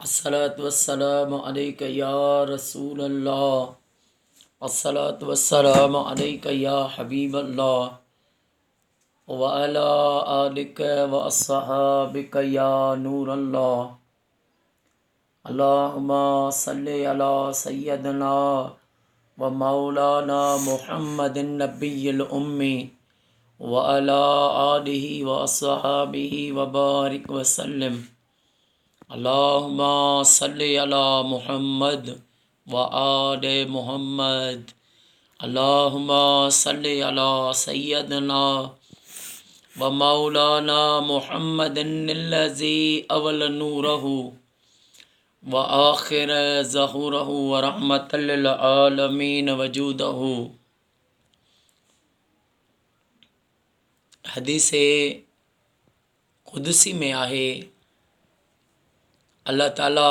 الصلوة والسلام عليك يا رسول الله الصلاة والسلام عليك يا حبيب الله وعلى آلك وأصحابك يا نور الله اللهم صل على سيدنا ومولانا محمد النبي الأمي وعلى آله وأصحابه وبارك وسلم اللهم صل على محمد وآل محمد اللهم صل على سيدنا ومولانا محمد الذي أول نوره وآخر ظهوره ورحمة للعالمين وجوده. حديث قدسي ۾ آهي، الله تعالي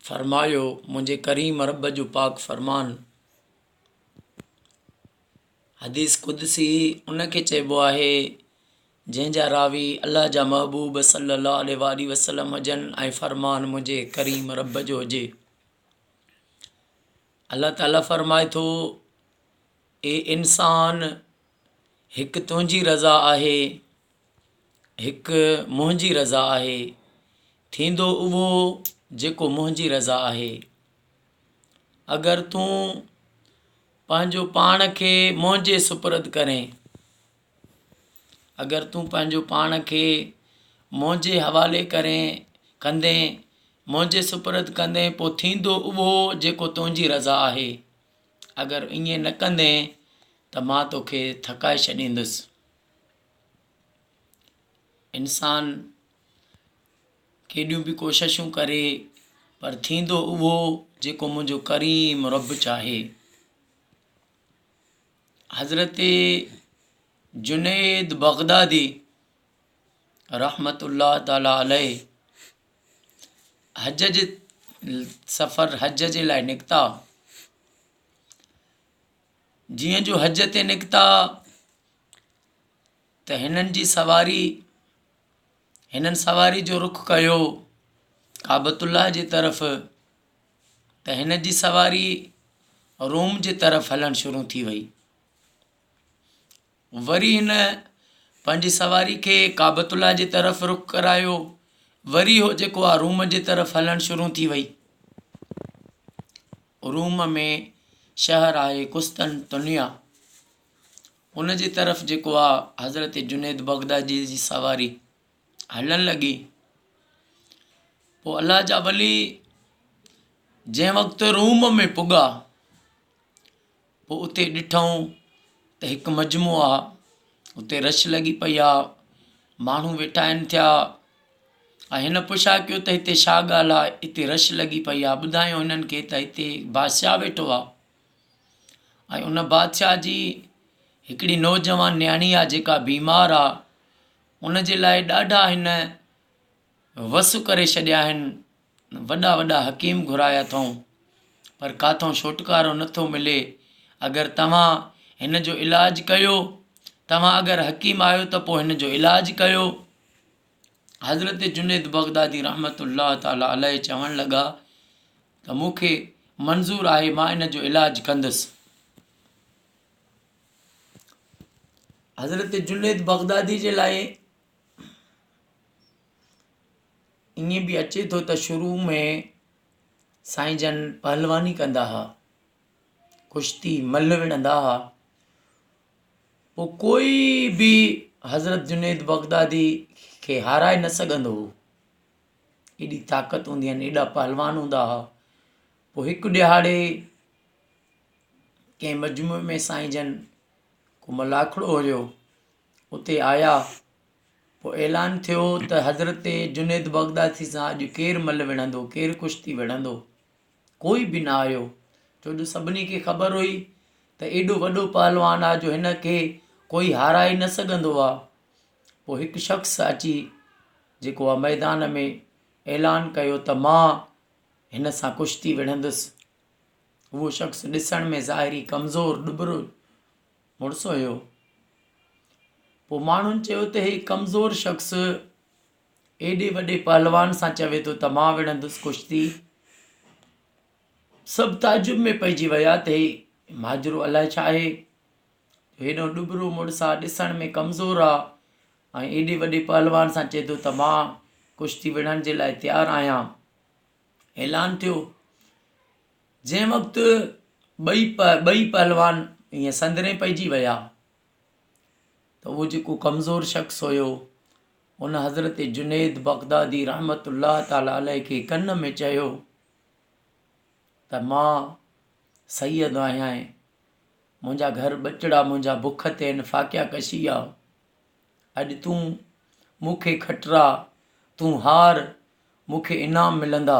فرمايو، منهنجي ڪريم رب جو پاڪ فرمان. حديث قدسي ان کي چئبو آهي جنهن جا راوي الله جا محبوب صلي الله عليه واٰله وسلم هجن ۽ فرمان منهنجي ڪريم رب جو هجي. الله تعالي فرمائي ٿو، اي انسان! هڪ تنهنجي رضا آهي، هڪ منهنجي رضا آهي، ٿيندو اهو جيڪو منهنجي رضا آهي. اگر تون پنهنجو پاڻ کي منهنجي سپرد ڪرين، اگر تون پنهنجو پاڻ کي منهنجي حوالي ڪرين، ڪندين، منهنجي سپرد ڪندين، پوء ٿيندو اهو جيڪو تنهنجي رضا آهي. اگر ائين نه ڪندين ته مان توکي ٿڪائي ڇڏيندس. انسان ڪيڏيون به ڪوششون ڪري پر ٿيندو اهو جيڪو منهنجو ڪريم رب چاهي. حضرت جنيد بغدادي رحمة الله تعالٰي عليه حج جي سفر حج جي لاء نڪتا. جيئن جو حج تي نڪتا ته هنن جي سواري هنن سواري جو رخ ڪيو ڪعبة الله جي طرف ته هن جي سواري روم جي طرف هلڻ شروع ٿي وئي. وري هن پنهنجي سواري کي ڪعبة الله جي طرف رخ ڪرايو، وري هو جيڪو آ روم جي طرف هلڻ شروع ٿي وئي. روم ۾ شهر آهي قسطنطنيه، ان جي طرف جيڪو آ حضرت جنيد بغدادي جي سواري هلڻ لڳي. پوء الله جا ولي جنهن وقت روم ۾ پڳا پوء اتي ڏٺائون ته هڪ مجمعو آ، اتي رش لڳي پئي آ، ماڻهو ويٺا آهن ٿيا ۽ هن پڇا ڪيو ته هتي ڇا ڳالهه آ، هتي رش لڳي پئي آ، ٻڌايو هنن کي ته هتي بادشاهه ويٺو آ ۽ ان بادشاهه جي هڪڙي نوجوان نياڻي آ جيڪا بيمار آ، ان جي لاء ڏاڍا هن وس ڪري ڇڏيا آهن، وڏا وڏا حڪيم گهرايا اٿئون، پر ڪاٿئون ڇوٽڪارو نه ٿو ملي. اگر توهان هن جو علاج ڪيو، توهان اگر حڪيم آهيو ته پوء هن جو علاج ڪيو. حضرت جنيد بغدادي رحمة الله تعالٰي عليه چوڻ لڳا ته مون کي منظور آهي مان ان جو علاج ڪندس. حضرت جنيد بغدادي جي لاء ائين به اچي ٿو ته شروع ۾ سائين جن پهلواني ڪندا ها، ڪشتي ملهه وڙهندا ها، پوء ڪوئي به حضرت جنيد بغدادي کي هارائي نه سگهندو هو، ايڏي طاقت هوندي هئن، ايڏا پهلوان هوندا ها، پوء هڪ ڏهاڙي ڪنهن مجموعي ۾ سائين جن ڪو ملاکڙو هيو، اتي آيا، پوء اعلان ٿيو ته حضرت جنيد بغدادي سان اڄ ڪير ملهه وڙهندو، ڪير ڪشتي وڙهندو؟ ڪوئي به نه آيو، ڇو جو سڀني کي خبر هئي ته ايڏو وڏو پهلوان آ جو هن کي ڪوئي هارائي نه سگهندو آ. پوء هڪ شخص اچي جيڪو آ ميدان ۾ اعلان ڪيو ته مان هن سان ڪشتي وڙهندس. اهو شخص ڏسڻ ۾ ظاهري ڪمزور ڏٻرو مڙس هيو. پوء ماڻهن چيو ته هي ڪمزور شخص ايڏي وڏي پهلوان سان چوي ٿو ته مان وڙهندس ڪشتي. سڀ تعجب ۾ پئجي ويا ته هي ماجرو الائي ڇا آهي جو هيڏو ڏٻرو مڙس آ، ڏسڻ ۾ ڪمزور آ ۽ ايڏي وڏي پهلوان سان چئي ٿو ته مان ڪشتي وڙهڻ جي لاء تيار آهيان. اعلان ٿيو. جنهن وقت ٻئي ٻئي پهلوان ائين سندرين پئجي ويا ته اهو جيڪو ڪمزور شخص هيو ان حضرت جنيد بغدادي رحمة الله تعالٰي عليه کي ڪن ۾ چيو ته مان سيد آهيان منهنجا گهر ٻچڙا منهنجا بک تي آهن فاقيا ڪشي آ اڄ تون مون کي کٽرا تون هار مون کي انعام ملندا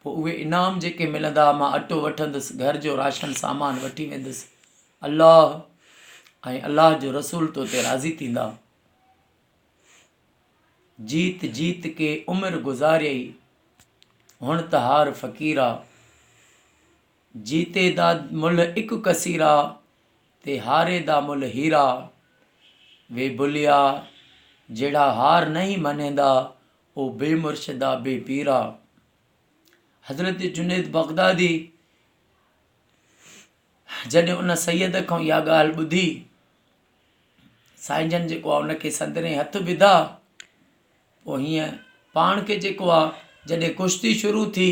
پوء اهي انعام جيڪي ملندا مان اٽو وٺندس گهر جو راشن سامان وٺي ويندس الله ۽ الله جو رسول تو تي راضي ٿيندا جيت جيت ڪي عمر گذاريئي هڻ ته هار فقيرا جيتي دا ملهه اڪ ڪثيرا تے هاري دا ملهه هيرا وي بليا جهڙا هار نهين منيندا او بي مرشدا بي پيرا. حضرت جنيد بغدادي جڏهن ان سيد کان اها ڳالهه ٻڌي، سائين جن جيڪو آهي ان کي سندرين هٿ وڌا، پوء هيئن پاڻ کي جيڪو آهي جڏهن ڪشتي شروع ٿي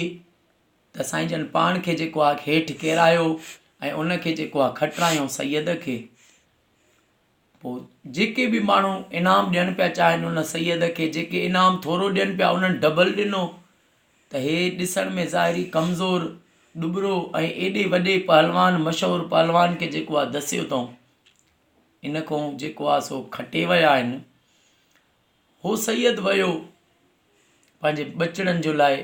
ته سائين جن پاڻ کي جيڪو آهي هيٺ ڪيرايو ۽ ان کي جيڪو آهي کٽرايو سيد کي. پوء جيڪي به ماڻهو انعام ڏيڻ پيا چاهين ان سيد کي جيڪي انعام ٿورو ڏين پيا انهن ڊبل ڏنو ته هي ڏسڻ ۾ ظاهري ڪمزور ڏٻرو ۽ ايڏي وڏي پهلوان مشهور پهلوان کي جيڪو آهي دسيو اٿئون ان کان جيڪو آهي سو کٽي ويا آهن هو سيد ويو پنهنجي ٻچڙن جو لاء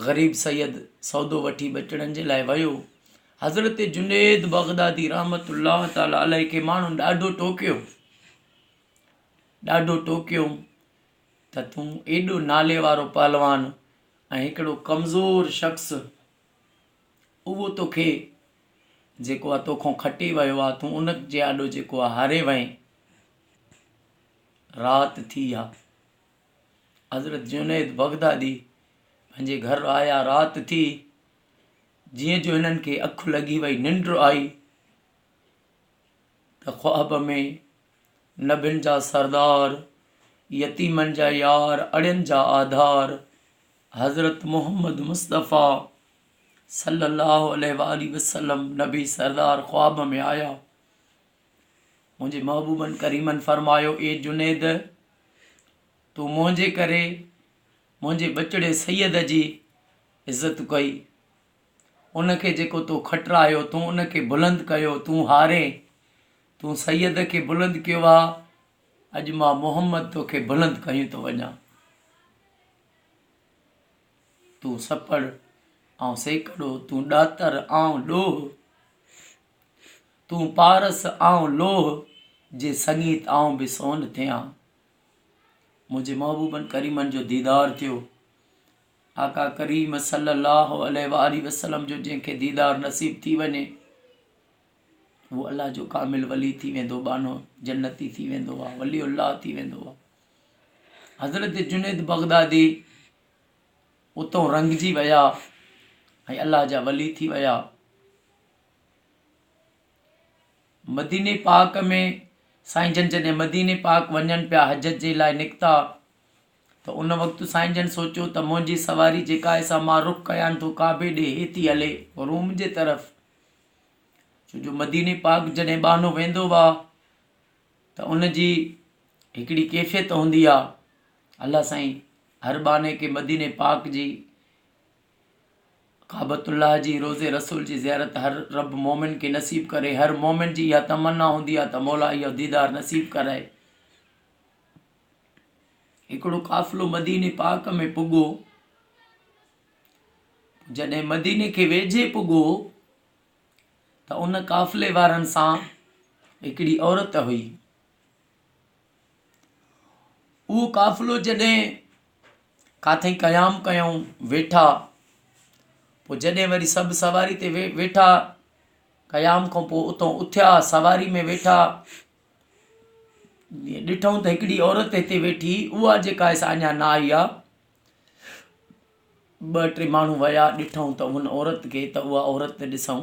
غريب سيد سودو وٺي ٻچڙن جي لاء ويو. حضرت جنيد بغدادي رحمة الله تعالٰي عليه کي ماڻهن ڏاڍو ٽوڪيو ڏاڍو ٽوڪيو ته تون ايڏو نالي وارو پهلوان ۽ هڪڙو ڪمزور شخص اهو توکي جيڪو آ توکان کٽي ويو آ تون ان جي آڏو جيڪو آ هاري وئين. رات ٿي آ. حضرت جنيد بغدادي پنهنجي گهر آيا رات ٿي جيئن جو هنن کي اک لڳي وئي ننڊ آئي ته خواب ۾ نبين جا سردار يتيمن جا يار اڙين جا آڌار حضرت محمد مصطفيٰ صلي الله عليه واٰله وسلم نبي سردار خواب ۾ آيا منهنجي محبوبن ڪريمن فرمايو، اي جنيد! تو منهنجي ڪري منهنجي ٻچڙي سيد جي عزت ڪئي، ان کي جيڪو تو کٽرايو، تون ان کي بلند ڪيو، تون هارين، تون سيد کي بلند ڪيو آ، اڄ مان محمد توکي بلند ڪيون ٿو وڃان. تون سپڙ، آئون سيڪڙو، تون ڏاتر، آئون ڏوهه. تون پارس آئون لوهه، جي سڱيت آئون به سون ٿيان. منهنجي محبوبن ڪريمن جو ديدار ٿيو. آقا ڪريم صلي الله عليه واٰله وسلم جو جنهن کي ديدار نصيب ٿي وڃي اهو الله جو ڪامل ولي ٿي ويندو، ٻانهو جنتي ٿي ويندو آهي، ولي الله ٿي ويندو آهي. حضرت جنيد بغدادي اتون رنگجي ويا ۽ الله جا ولي ٿي ويا. مديني پاڪ ۾ سائين جن جڏهن مديني پاڪ وڃن پيا حج جي لاء نڪتا ته ان وقت سائين جن سوچيو ته منهنجي سواري جيڪا آهي سا مان رخ ڪيان ٿو ڪعبي ڏي هي ٿي هلي روم جي طرف ڇو جو مديني پاڪ جڏهن ٻانهو ويندو آ ته ان جي هڪڙي ڪيفيت هوندي آ الله سائين هر ٻانهي کي مديني پاڪ جي ڪعبة الله جي روضي رسول جي زيارت هر رب مومن کي نصيب ڪري هر مومن جي اها تمنا هوندي آهي ته مولا اهو ديدار نصيب ڪرائي هڪڙو قافلو مديني پاڪ ۾ پڳو جڏهن مديني کي ويجهي پڳو ته ان قافلي وارن سان هڪڙي عورت هئي اهو قافلو جڏهن ڪاٿئين قيام ڪيائون ويٺا پوء جڏهن وري سڀ سواري تي ويٺا قيام کان پوء اتان اٿيا سواري ۾ ويٺا ڏٺائون ته هڪڙي عورت هتي ويٺي اها جيڪا آهي سا اڃا نه آئي آهي. ٻه ٽي ماڻهو ويا ڏٺائون ته ان عورت کي ته اها عورت ڏسون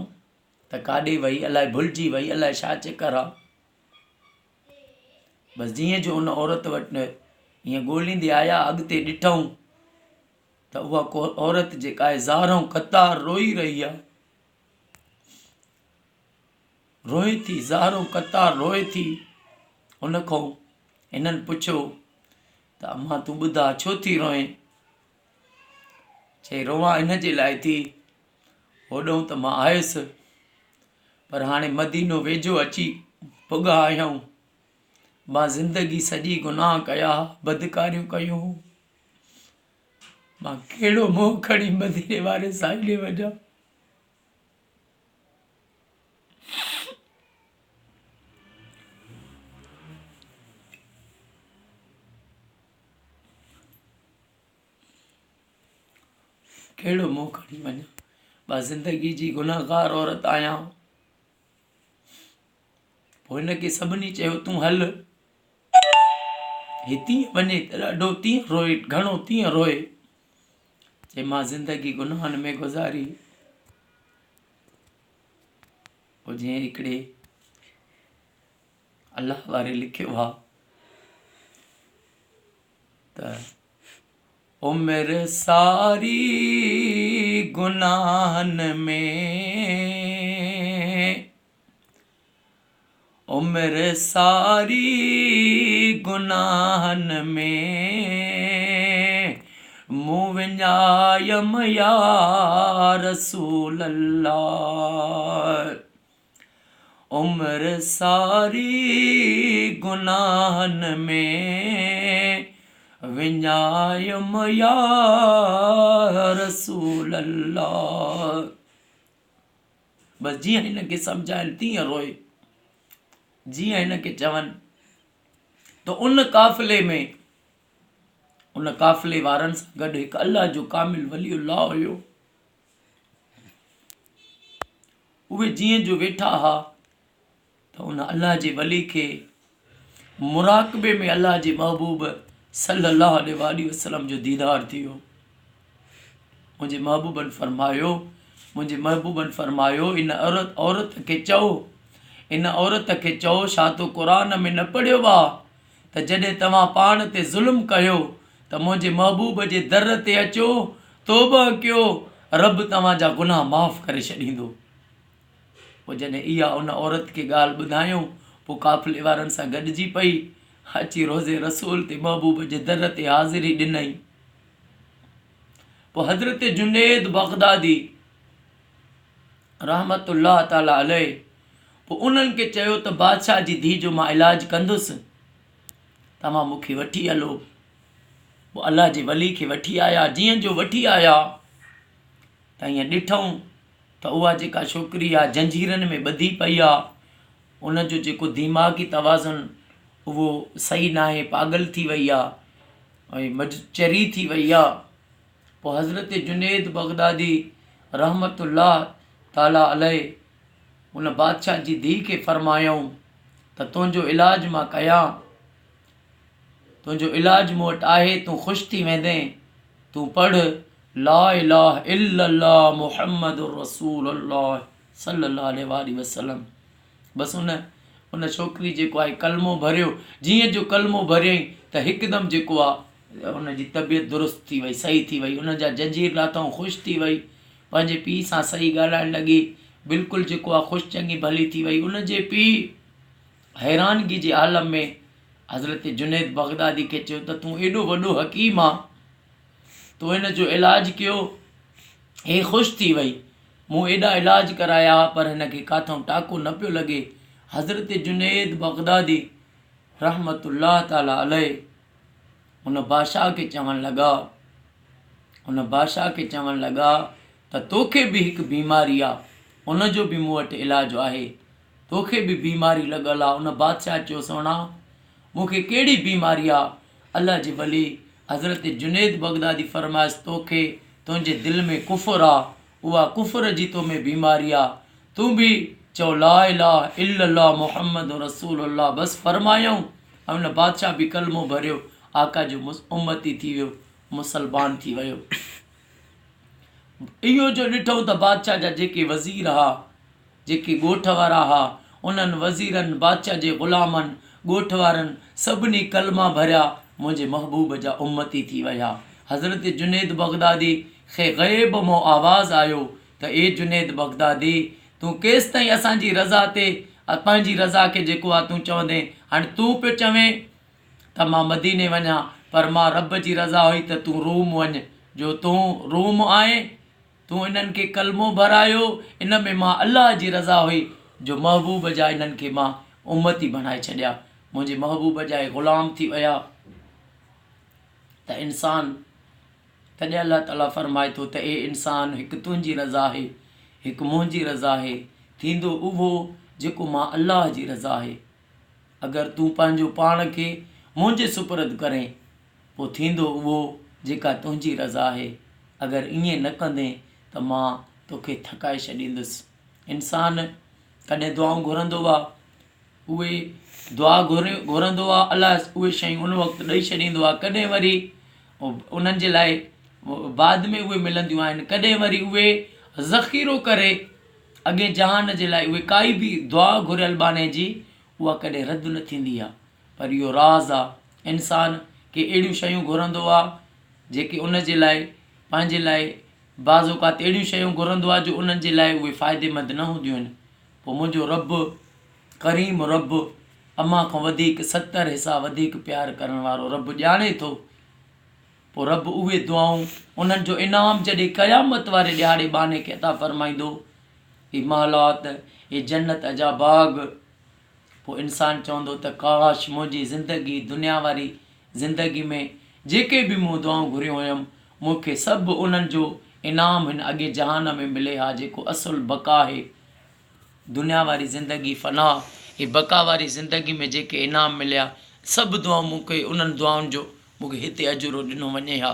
ته ڪاڏي وئي الائي ڀلجي وئي الائي ڇا چڪر آ. بس جيئن جو ان عورت وٽ ائين ڳوليندي آيا اڳتي ڏٺائون ته اها عورت جيڪا آهي زارون قطار روئي رهي آهي. روئي ٿي زارون قطار روئي ٿي. ان کان هنن پڇيو ته امان تون ٻڌاء ڇو ٿي روئين؟ چئي روئان ان جي لاء ٿي هوڏهون ته مان آيس پر هاڻي مدينو ويجهو اچي پڳا آهيون. مان زندگي سڄي گناهه ڪيا، بدڪاريون ڪيون. مان ڪهڙو منهن کڻي مديني واري سائين ڏي وڃان. ڪهڙو منهن کڻي وڃان. مان زندگي جي گنهگار عورت آهيان. پوء هن کي سڀني چيو تون هل. هي تيئن وڃي ته ڏاڍو تيئن روئي گهڻو تيئن روئي. چي مان زندگي گناهن ۾ گذاري. پوء جيئن هڪڙي الله واري لکيو آ ته عمر ساري گناهن ۾، عمر ساري گناهن ۾، مون وڃايم يا رسول الله. عمر ساري گناهن ۾، وڃايم يا رسول الله. بس جيئن هن کي سمجهائين تيئن روئي، جيئن هن کي چون ته ان قافلي ۾ ان قافلي وارن سان گڏ هڪ الله جو ڪامل ولي الله هيو. اهي جيئن جو ويٺا ها ته ان الله جي ولي کي مراقبي ۾ الله جي محبوب صلي الله عليه واٰله وسلم جو ديدار ٿيو. منهنجي محبوبن فرمايو، منهنجي محبوبن فرمايو، ان عورت عورت کي چئو، ان عورت کي چئو ڇا تو قرآن ۾ نه پڙهيو آ ته جڏهن توهان پاڻ تي ظلم ڪيو ته منهنجي محبوب جي در تي اچو، توبه ڪيو، رب توهان جا گناهه معاف ڪري ڇڏيندو. پوء جڏهن اها ان عورت کي ڳالهه ٻڌايائون، پوء قافلي وارن سان گڏجي پئي، اچي روضي رسول تي محبوب جي در تي حاضري ڏنائين. پوء حضرت جنيد بغدادي رحمة الله تعالٰي عليه پوء انهن کي چيو ته بادشاهه جي ڌيء جو مان علاج ڪندس، توهان مون کي وٺي هلو. پوء الله جي ولي کي وٺي آيا، جيئن جو وٺي آيا ته ائين ڏٺائون ته اها جيڪا ڇوڪري آ جنجيرن ۾ ٻڌي پئي آ، ان جو جيڪو دماغي توازن اهو صحيح ناهي، پاڳل ٿي وئي آ ۽ چري ٿي وئي آ. پوء حضرت جنيد بغدادي رحمة الله تعالٰي عليه ان بادشاهه جي ڌيء کي فرمايائون ته تنهنجو علاج مان ڪيان، تنهنجو علاج مون وٽ آهي، تون خوش ٿي ويندين، تون پڙهه لا اله الا الله محمد رسول الله صلي الله عليه واٰله وسلم. بس ان ان ڇوڪري جيڪو آهي ڪلمو ڀريو، جيئن جو ڪلمو ڀريائين ته هڪدم جيڪو آهي ان جي طبيعت درست ٿي وئي، صحيح ٿي وئي، ان جا جنجير لاٿائون، خوش ٿي وئي، پنهنجي پيء سان صحيح ڳالهائڻ لڳي، بلڪل جيڪو آهي خوش چڱي ڀلي ٿي وئي، ان جي پيء حيرانگي جي عالم ۾ حضرت جنيد بغدادي کي چيو ته تون ايڏو وڏو حڪيم آن، تو هن جو علاج ڪيو، هي خوش ٿي وئي، مون ايڏا علاج ڪرايا پر هن کي ڪاٿئون ٽاڪو نه پيو لڳي، حضرت جنيد بغدادي رحمة الله تعالٰي عليه ان بادشاهه کي چوڻ لڳا، ان بادشاهه کي چوڻ لڳا ته توکي به هڪ بيماري آ، ان جو به مون وٽ علاج آهي، توکي به بيماري لڳل آ، ان بادشاهه چيو سهڻا مون کي ڪهڙي بيماري آ، الله جي ولي حضرت جنيد بغدادي فرمايس توکي تنهنجي دل ۾ ڪفر آ، اها ڪفر جي تو ۾ بيماري آ، تون به چئو لا اله الا الله محمد رسول الله بس فرمايائون. ۽ ان بادشاهه به ڪلمو ڀريو، آقا جو امتي ٿي ويو، مسلمان ٿي ويو. اهو جو ڏٺئون ته بادشاهه جا جيڪي وزير ها، جيڪي ڳوٺ وارا ها، انهن وزيرن، بادشاهه جي غلامن، ڳوٺ وارن سڀني ڪلما ڀريا، منهنجي محبوب جا امتي ٿي ويا. حضرت جنيد بغدادي کي غيب مان آواز آيو ته اي جنيد بغدادي! تون ڪيستائين اسان جي رضا تي پنهنجي رضا کي جيڪو آ تون چوندين، هاڻي تون پيو چوين ته مان مديني وڃان، پر مان رب جي رضا هئي ته تون روم وڃ، جو تون روم آئين، تون انهن کي ڪلمو ڀرايو، ان ۾ مان الله جي رضا هئي جو محبوب جا انهن کي مان امتي بڻائي ڇڏيا، منهنجي محبوب جا اهي غلام ٿي ويا ته انسان تڏهن الله تعاليٰ فرمائي ٿو ته اي انسان هڪ تنهنجي رضا آهي، هڪ منهنجي رضا آهي، ٿيندو اهو جيڪو مان الله جي رضا آهي. اگر تون پنهنجو پاڻ کي منهنجي سپرد ڪرين پوء ٿيندو اهو جيڪا تنهنجي رضا آهي، اگر ائين نه ڪندين ته مان توکي ٿڪائي ڇڏيندس. انسان ڪڏهن دعائون گهرندو آ، اهي دعا گهرندو آ، الله اهي شيون ان وقت ڏئي ڇڏيندو آ، ڪڏهن وري انهن جي لاء بعد ۾ اهي ملنديون آهن، ڪڏهن وري اهي ذخيرو ڪري اڳئين جهان جي لاء اهي ڪائي به دعا گهريل ٻانهي جي اها ڪڏهن رد نه ٿيندي آ. پر اهو راز آ، انسان ڪي اهڙيون شيون گهرندو آ، جيڪي ان جي لاء پنهنجي لاء بعض اوقات اهڙيون شيون گهرندو آ جو انهن جي لاء اهي فائديمند نه هونديون آهن. پوء منهنجو رب ڪريم رب امان کان وڌيڪ 70 حصا وڌيڪ پيار ڪرڻ وارو رب ڄاڻي ٿو. پوء رب اهي دعائون انهن جو انعام جڏهن قيامت واري ڏهاڙي ٻانهي کي عطا فرمائيندو، هي محلات، هي جنت جا باغ، پوء انسان چوندو ته ڪاش منهنجي زندگي دنيا واري زندگي ۾ جيڪي به مون دعائون گهريون هيم مون کي سڀ انهن جو انعام هن اڳئين جهان ۾ ملي ها جيڪو اصل بقا آهي. دنيا واري زندگي فنا هي بقا واري زندگي ۾ جيڪي انعام مليا سڀ دعائون مون کي انهن دعائن جو مون کي هتي اجورو ڏنو وڃي ها.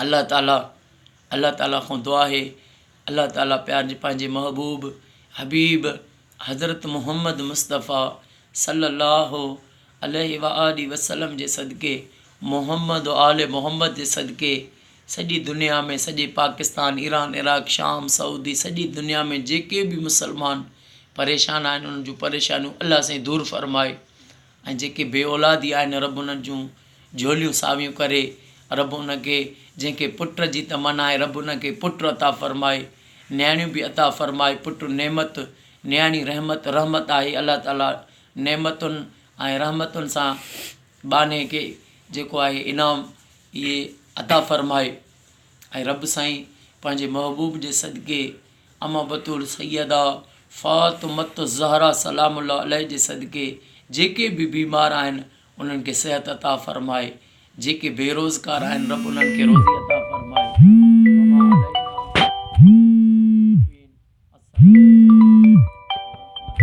الله تعالي الله تعالي کان دعا آهي الله تعالي پيار جي پنهنجي محبوب حبيب حضرت محمد مصطفيٰ صلي الله عليه واٰله وسلم جي صدقي محمد و آل محمد جي صدقي سڄي دنيا ۾ سڄي پاڪستان ايران عراق شام سعودي سڄي دنيا ۾ جيڪي به مسلمان پريشان آهن انهن جون پريشانيون الله سائين دور فرمائي ۽ جيڪي بي اولادي آهن رب انهن جون جهوليون ساويون ڪري رب ان کي جنهن کي پٽ جي تمنا آهي رب ان کي پٽ عطا فرمائي نياڻيون به عطا فرمائي پٽ نعمت نياڻي رحمت رحمت آهي الله تعالي نعمتن ۽ رحمتن سان ٻانهي کي جيڪو آهي انعام اهي عطا فرمائي ۽ رب سائين پنهنجي محبوب جي صدقي اما بتول سيده فاطمة الزهرا سلام الله عليه جي صدقي جيڪي به بيمار آهن انهن کي صحت عطا فرمائي جيڪي بيروزگار آهن رب انهن کي روزي عطا.